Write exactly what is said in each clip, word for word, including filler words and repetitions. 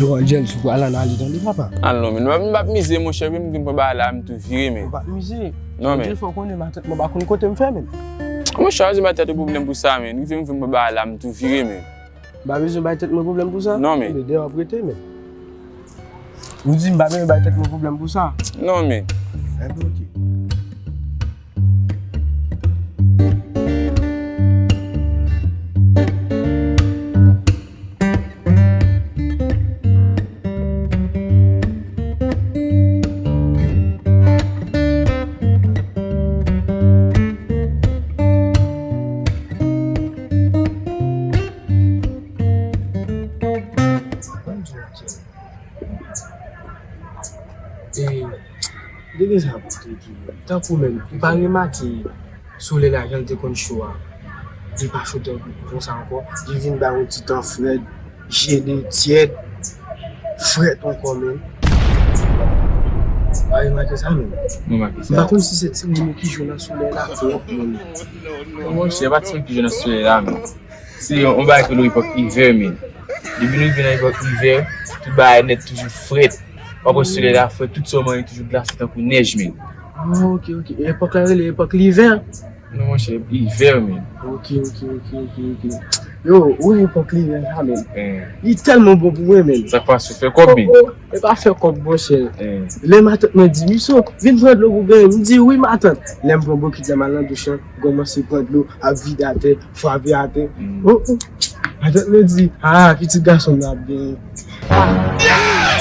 Yo, Angel, si w pral ann ale, tande, papa. Al non, men m p ap mize, monchè, wi, m vin pran bagay la, m tou vire, men. Ou p ap mize. Non, men. Angel, fò w konnen, matant mwen pa konn kote m fè, men. Monchè, pa bezwen bay tèt ou pwoblèm pou sa, men. Rive m vin pran bagay la, m tou vire, men. M pa bezwen bay tèt mwen pwoblèm pou sa? Non, men. Men dèyè w ap rete, men. Ou di m pa bezwen bay tèt mwen pwoblèm pou sa? Non, men. Enben, oke. Ban m di w yon bagay. E, depi sa pou te di, tankou menm, ou pa remake solèy la jan l te konn cho a, li pa cho tankou konsa ankò, li vin bay yon ti tan frèd, jele, tyèd, frèt ankò menm. Ou pa remake sa menm? Mwen remake sa. M pa konn si se timoun yo ki jwe nan solèy la twòp menm. Non, monchè, pa timoun ki jwe nan solèy la menm. Se yon, yon bagay ki rele epòk ivè, men. Depi nou rive nan epòk ivè, tout bagay nèt toujou frèt. W ap wè solèy la frèt, tout sa w manje toujou glase tankou nèj, men. Ah, ok, ok. Epòk la rele epòk livè? Non, monchè, ivè, men. Ok, ok, ok, ok, ok. Yo, ou wè epòk livè sa, men. Eh. Li tèlman bon pou mwen, men. Sa k pase, ou fè kòb, men. Oh, oh, e pa fè kòb, monchè. Eh. Lè matant mwen di, "Miso, vin pran dlo pou benyen." M di, "Wi, matant." Lè m pran bokit la, m al nan douch lan, kòmanse pran dlo, ap vide atè, frape atè. Mm. Oh, oh. Matant mwen di, "Ah, pitit gason m nan ap benyen."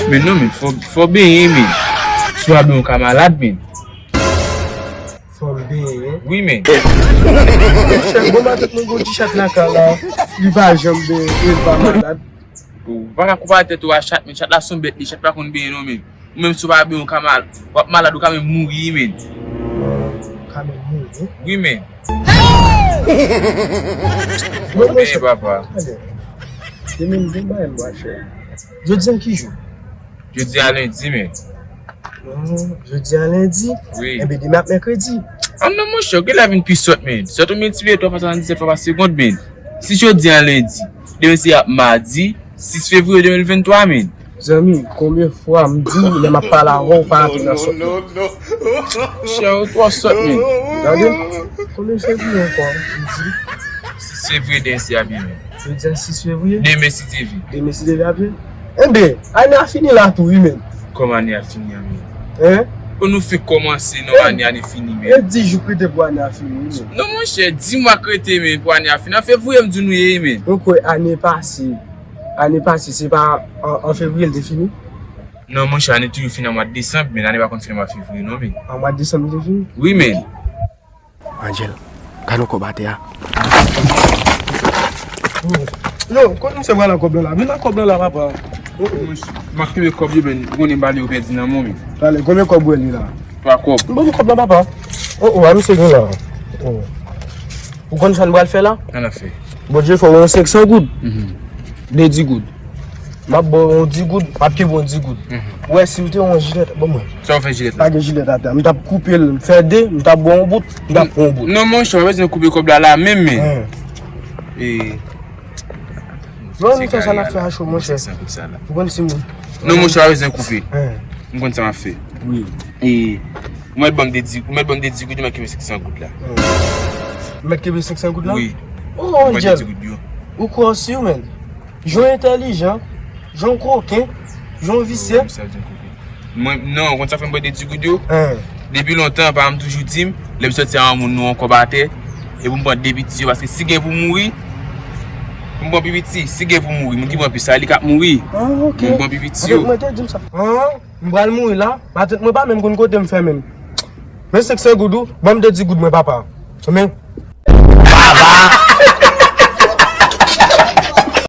Men non, men, fò, fò benyen, men. Si w pa benyen, w ka malad, men. Fò m benyen? Wi, men. Monchè, bon, matant mwen gon ti chat lakay la. Li pa janm benyen, e l pa malad. Ou pa ka konpare tèt ou a chat, men chat la se yon bèt li, chat pa konn benyen non, men. Ou menm si w pa benyen, ou ka mal, w ap malad, ou ka menm mouri, men. Ou ka menm mouri? Wi, men. Fò benyen, papa. Demen m gen bagay m pral fè. Jodi a ki jou? Jodi a lendi, men. Oh, jodi a lendi? Wi. Enben, demen ap mèkredi. Ah non, monchè, ou genlè vin pi sòt, men. Sòt ou miltipliye twa fwa swasanndisèt fwa pa segonn, men. Si jodi a lendi, demen se ap madi, sis fevriye de mil venntwa, men. Zanmi, konbyen fwa m di w lè m ap pale avè w, pa antre nan sòt la? Monchè, ou twò sòt, men. Gade, konbyen fevriye ankò? M di. Sis fevriye demen se ap ye, men. Jodi a sis fevriye? Demen si Dye vle. Demen si Dye vle ap ye? Enben, ane a fini la tou, wi, men. Kòman ane a fini an, men? Hein? Bon, nou fenk kòmanse, non, ane a fini, men. E dis jou k rete pou ane a fini, wi, men. Non, monchè, dis mwa k rete, men, pou ane a fini. An fevriye, m di nou ye, men. Ou kwè ane pase, ane pase, se pa an, an fevriye l te fini? Non, monchè, ane toujou fini an mwa desanm, men ane pa konn fini an mwa fevriye, non, men. An mwa desanm li te fini? Wi, men. Angel, gade yon kòb atè a. Yo, kote misye pral ak kòb lan la? Vin ak kòb lan la, papa. M ap kenbe kòb yo, men, ou konnen m pa vle yo pèdi nan men w, men. Talè, konbyen kòb ou wè li la? Twa kòb. Ban m kòb lan, papa. Oh, oh, a misye gen la. Oh. Ou konn sa n pral fè la? Sa n ap fè? Bondye fè w yon senk san goud. Mhm. De dis goud. M ap ba w yon dis goud, m ap kenbe yon dis goud. Mhm. Ou wè, si m te yon jilèt, ban mwen. Sa w fè jilèt la? Pa gen jilèt atè. M t ap koupe l, m fè de, m t ap ba w yon bout, m t ap pran yon bout. Non, monchè, w pa bezwen koupe kòb la la menm, men. Hen. E, non, nou fè sa n ap fè a cho, monchè. Ou konn si moun. Non, monchè, w pa bezwen koupe. Hen. M konn sa m ap fè. Wi. E, ou mèt ban m de dis, ou mèt ban m de dis goud, ou mèt kenbe senk san goud la. Hen. Ou mèt kenbe senk san goud la? Wi. Oh, Angel. Ou kwè w si w, men? Jan w entèlijan, jan w koken, jan w visye. Mwen, non, ou konn sa fè m pran de dis goud yo? Depi lontan, papa m toujou di m, lè m sòti a yon moun, nou yon kòb atè, e pou m pran de piti yo, paske si gen pou mouri, pou m pran pi piti, si gen pou mouri, moun ki pran pi sa, li k ap mouri. Ah, ok. Pou m pran pi piti yo. Mwen te di m sa. Ah, m pral mouri la, matant mwen pa menm konn kote m fè menm. Men senk san goud ou, ban m de dis goud mwen, papa. Men. Papa!